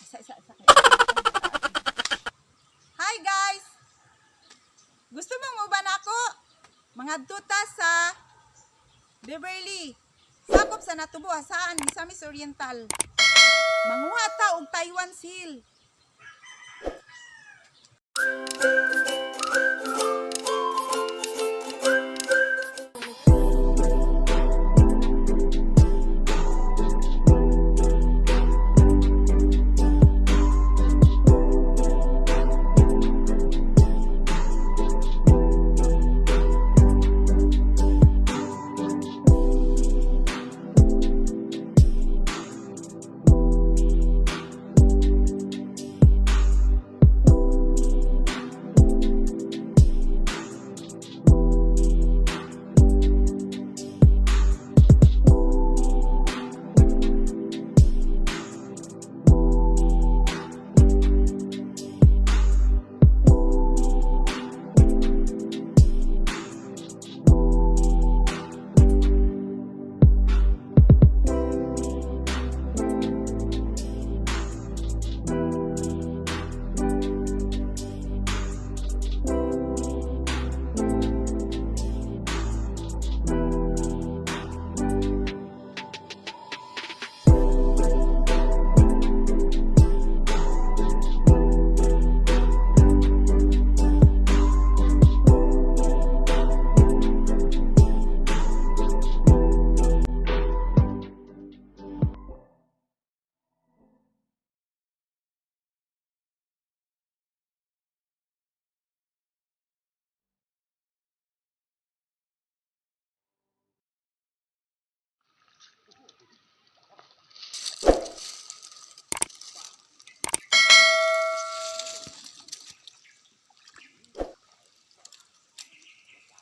Isa, isa, isa. Hi guys! Gusto mong uban ako? Mga tuta sa Beverly. Sakop sa Natubo, Jasaan, Misamis Oriental. Manguha ta og Taiwan seal.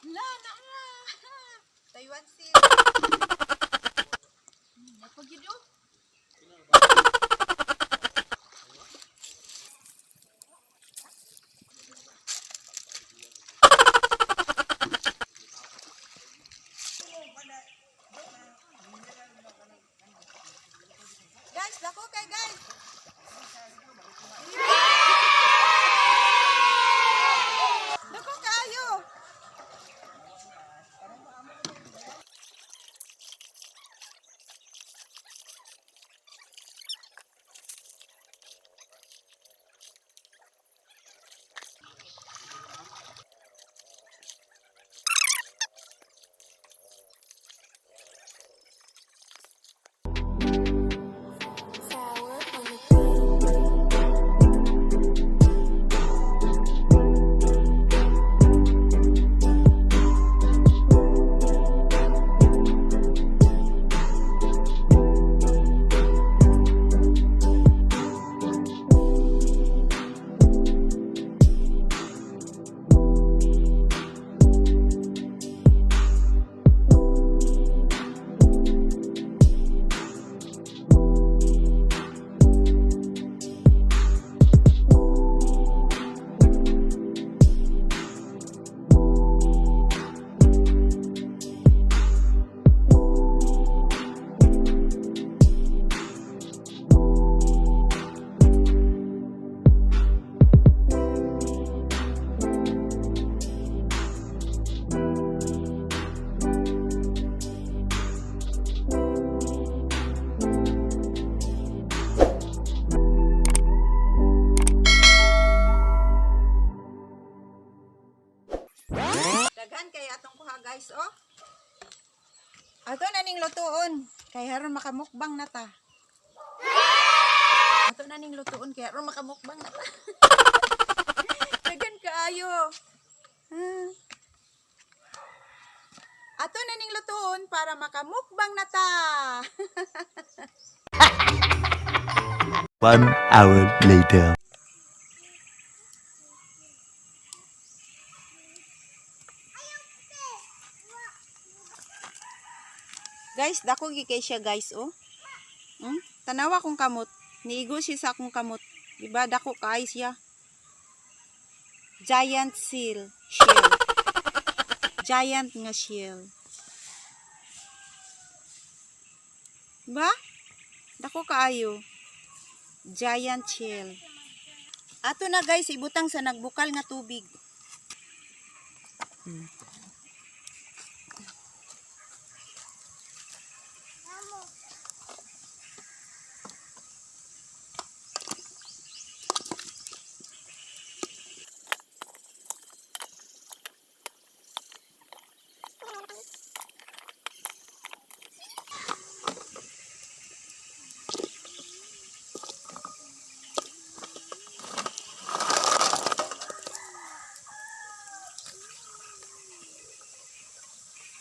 La na nga. Taiwan seal. Napagid oh. Guys, dako kay guys. Dako kayo. Sour on the Daghan kay atong kuha guys oh. Ato na ning lutuon kay haron makamukbang na ta. Ato na ning lutuon kay haron makamukbang na ta. Daghan kaayo. Ato na ning lutuon para makamukbang na ta. 1 hour later. Guys, dako gi kay siya guys oh. Tanawa kong kamot. Niigo siya sa akong kamot. Diba dako kay siya. Giant seal. Shell. Giant nga shell. Diba? Dako kaayo. Giant shell. Ato na guys, ibutang sa nagbukal nga tubig.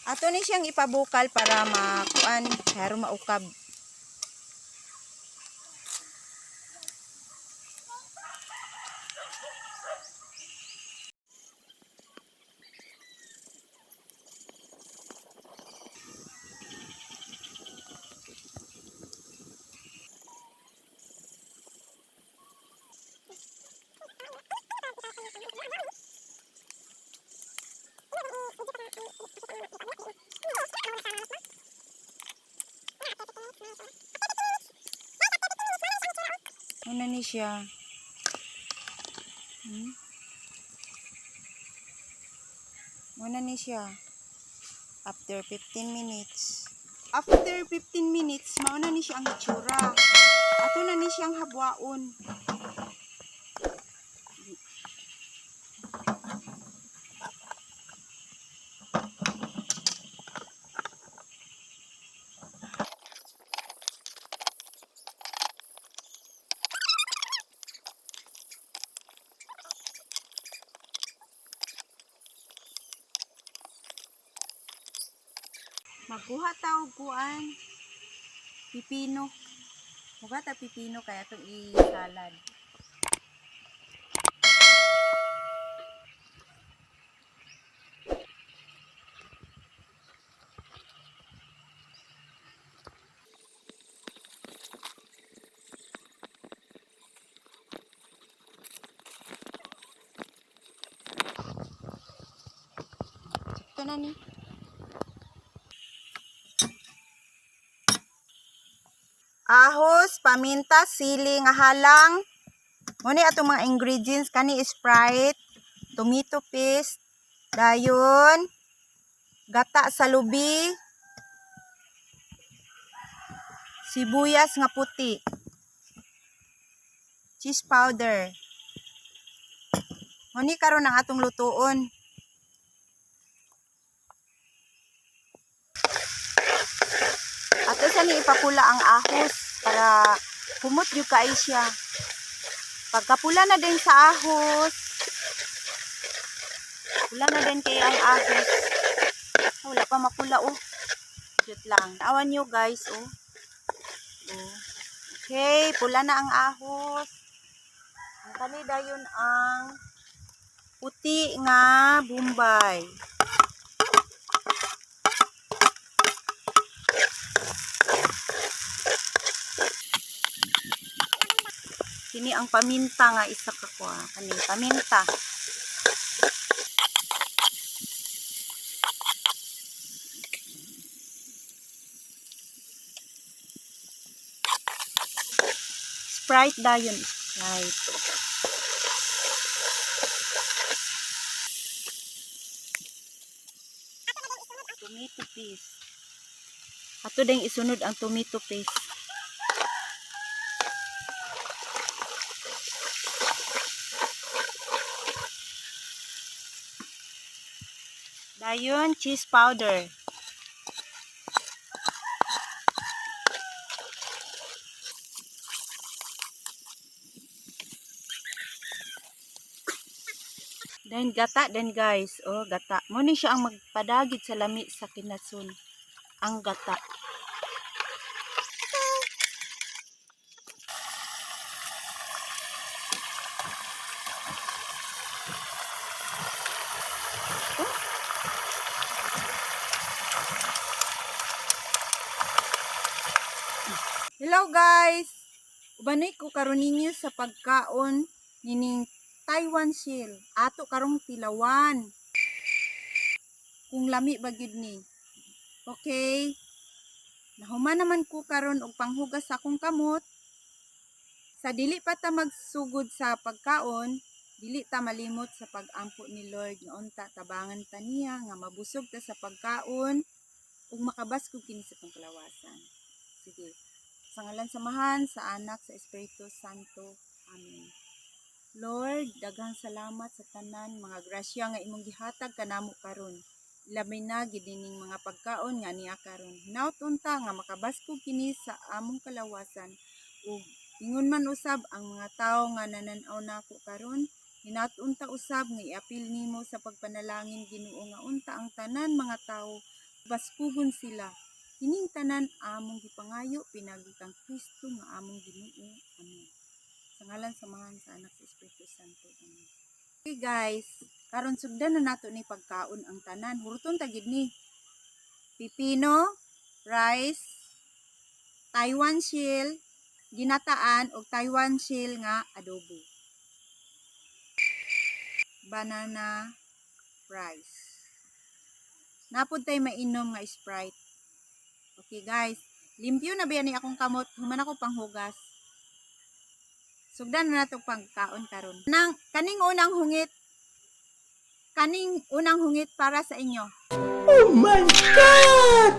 Ato ni siyang ipabukal para makuan, pero maukab. Una ni siya. Muna ni siya. After 15 minutes. After 15 minutes, mauna ni siya ang hitsura. Ato na ni siyang habwaon. Magkuha ta og kuan. Pipino. Muga ta pipino kaya itong i-salad. Ito na ni. Ahos, paminta, sili nga halang. Muna atong mga ingredients kani Sprite, tomato paste, dayon, gata sa lubi, sibuyas nga puti, cheese powder. Muni karon ang atong lutuon. Ato sa ni ipapula ang ahos para humot yung kay siya. Pagkapula na din sa ahos, pula na din kay ang ahos. Wala pa mapula oh. Jut lang. Awan nyo guys oh. Oh. Okay, pula na ang ahos. Ang kanida yun ang puti nga Bombay. Kini ang paminta nga isa ka kuha. Kani paminta. Sprite dayon, Sprite. Tomato paste. Ato ding isunod ang tomato paste. Dayon, cheese powder. Then gata then guys, oh gata. Mo ni siya ang magpadagit sa lami sa kinasun. Ang gata. Hello guys. Ubanay ko karon ninyo sa pagkaon nining Taiwan shell. Ato karong tilawan. Kung lami ba gyud ni. Okay. Nahuman naman ko karon og panghugas sa akong kamot. Sa dili pa ta magsugod sa pagkaon, dili ta malimot sa pag-ampo ni Lord nga unta tabangan ta niya nga mabusog ta sa pagkaon ug makabaskog kini sa atong kalawasan. Sige. Sa ngalan sa Amahan, sa Anak, sa Espiritu Santo. Amen. Lord, daghang salamat sa tanan mga grasya nga imong gihatag kanamo karon. Labi na gid ining mga pagkaon nga niya karon. Hinaut unta nga makabaskog kini sa among kalawasan ug ingon man usab ang mga tawo nga nanan-aw nako karon. Hinaut unta usab nga iapil nimo sa pagpanalangin, Ginoo, nga unta ang tanan mga tawo baskugon sila. Kining tanan among gipangayo pinagi kang Kristo nga among Ginoo. Amen. Sa ngalan sa Amahan, sa Anak, sa Espiritu Santo. Amen. Okay guys, karon sugdan na nato ni pagkaon ang tanan. Huruton ta gid ni. Pipino, rice, Taiwan shell, ginataan og Taiwan shell nga adobo. Banana rice. Napod tay mainom nga Sprite. Okay guys, limpyo na ba ni akong kamot? Human ako panghugas. Sugdan na nato pagkaon karon. Nang kaning unang hungit. Kaning unang hungit para sa inyo. Oh my God!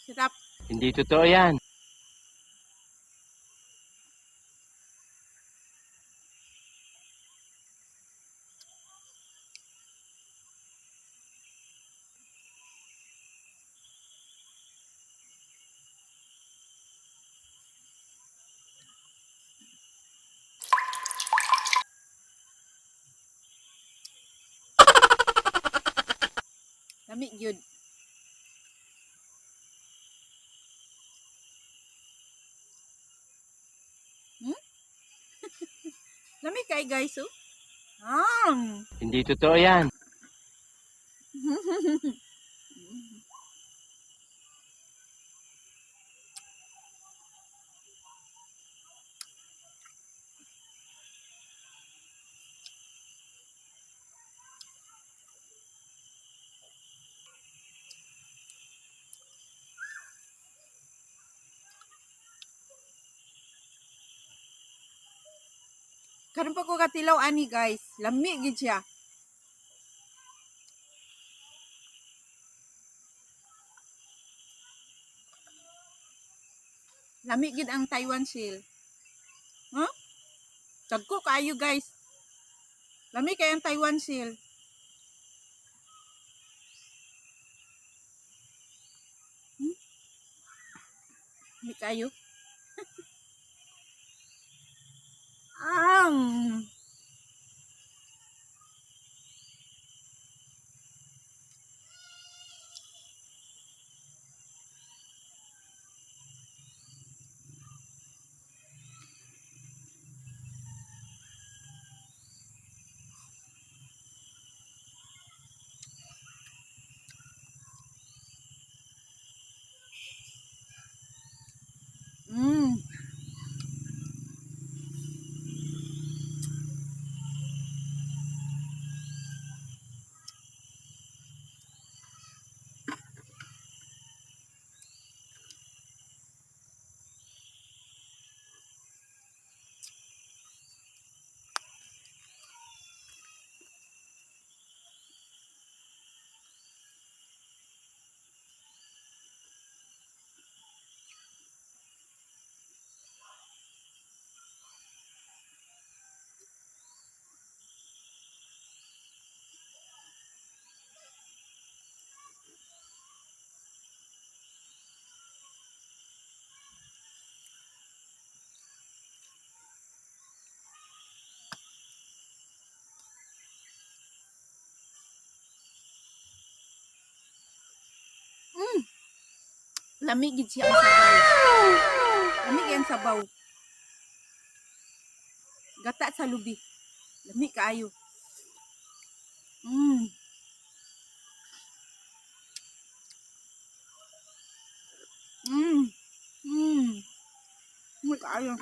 Sarap. Hindi totoo yan. Lami gyud. Lami kay guys oh. Hindi totoo yan. Karon pa ko katilaw ani guys. Lami gid siya. Lami gid ang Taiwan shell. Huh? Dagko kaayo guys. Lami kay ang Taiwan shell. Lami kayo. Lami gid siya ang sabaw. Lami kay ang sabaw. Gata sa lubi. Lami kaayo. Lami kaayo.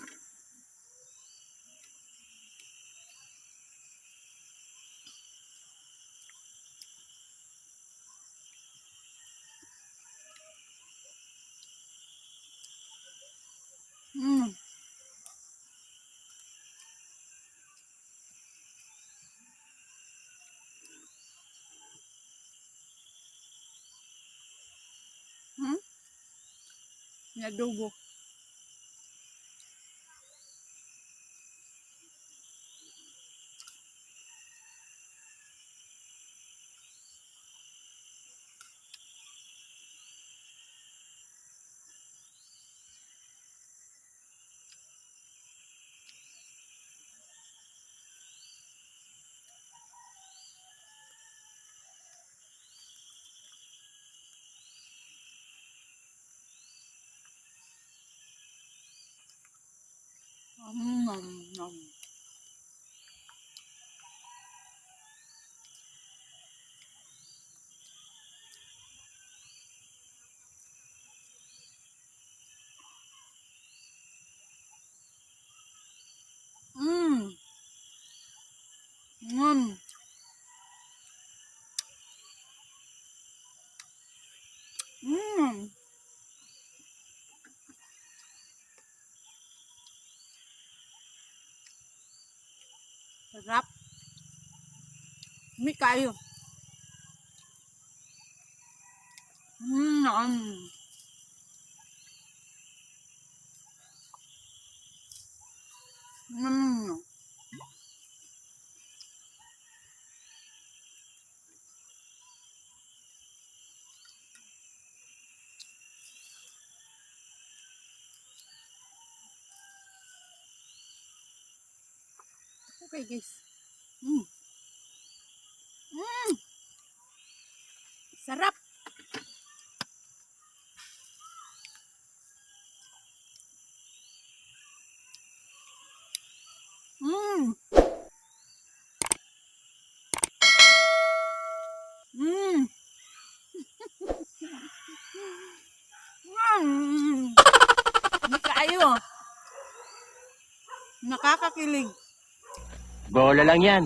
Adobo. Mm. Sarap. Lami kaayo. Okay, guys. Sarap. Lami kaayo. Nakakakilig. Bola lang yan.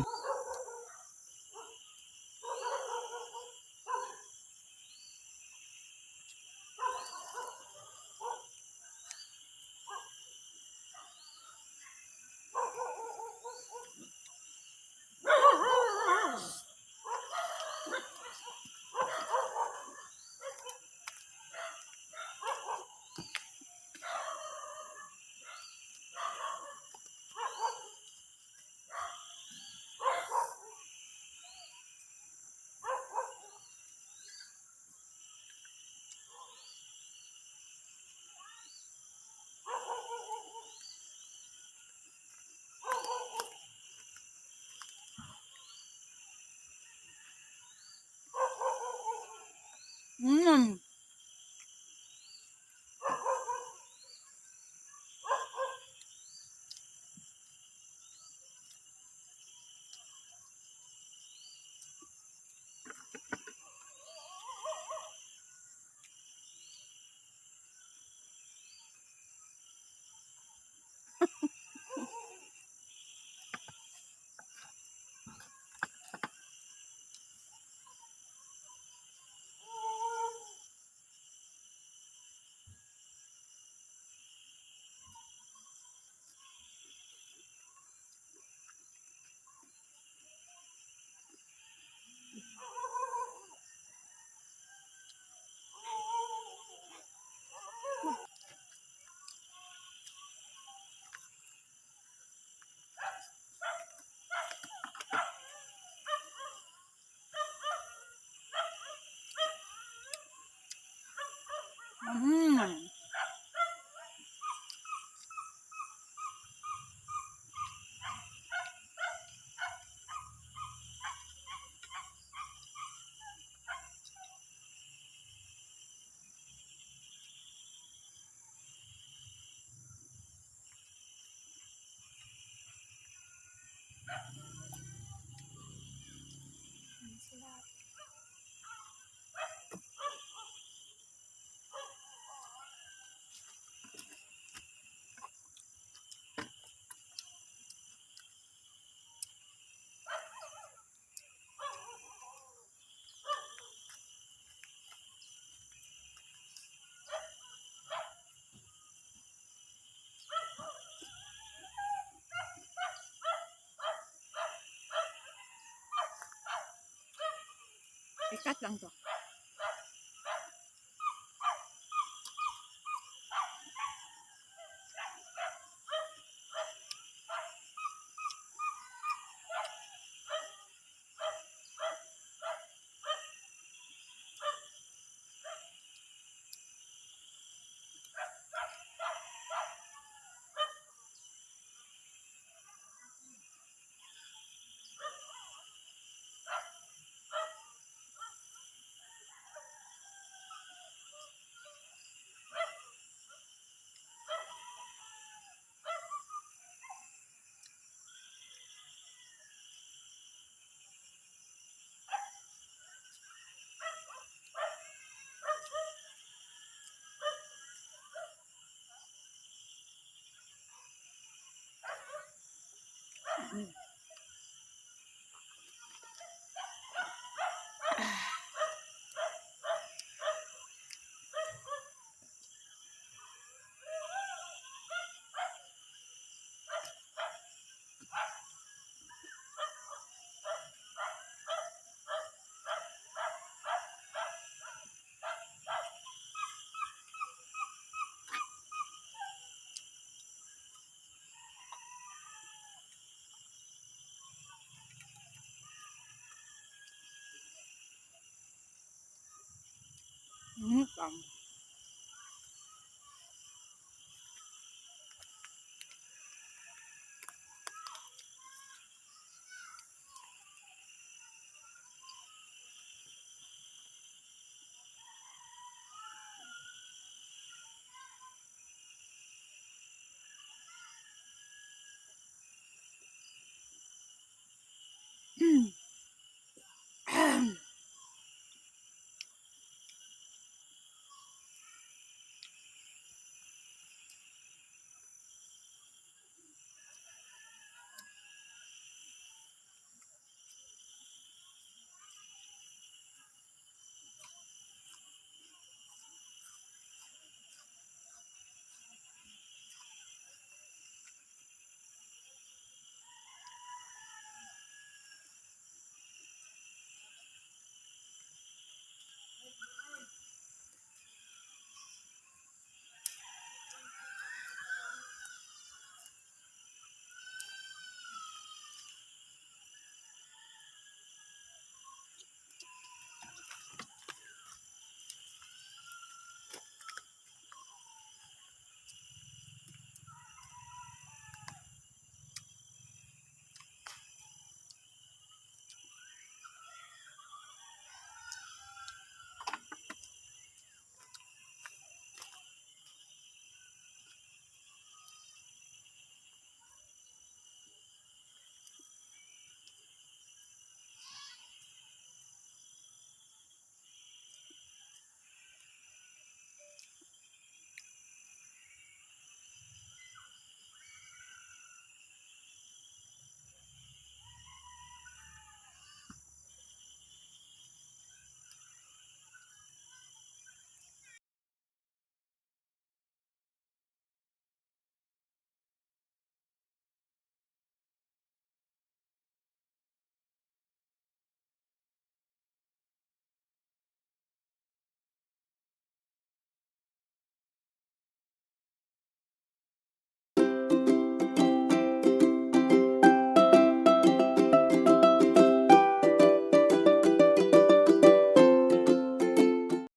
I-cut lang to.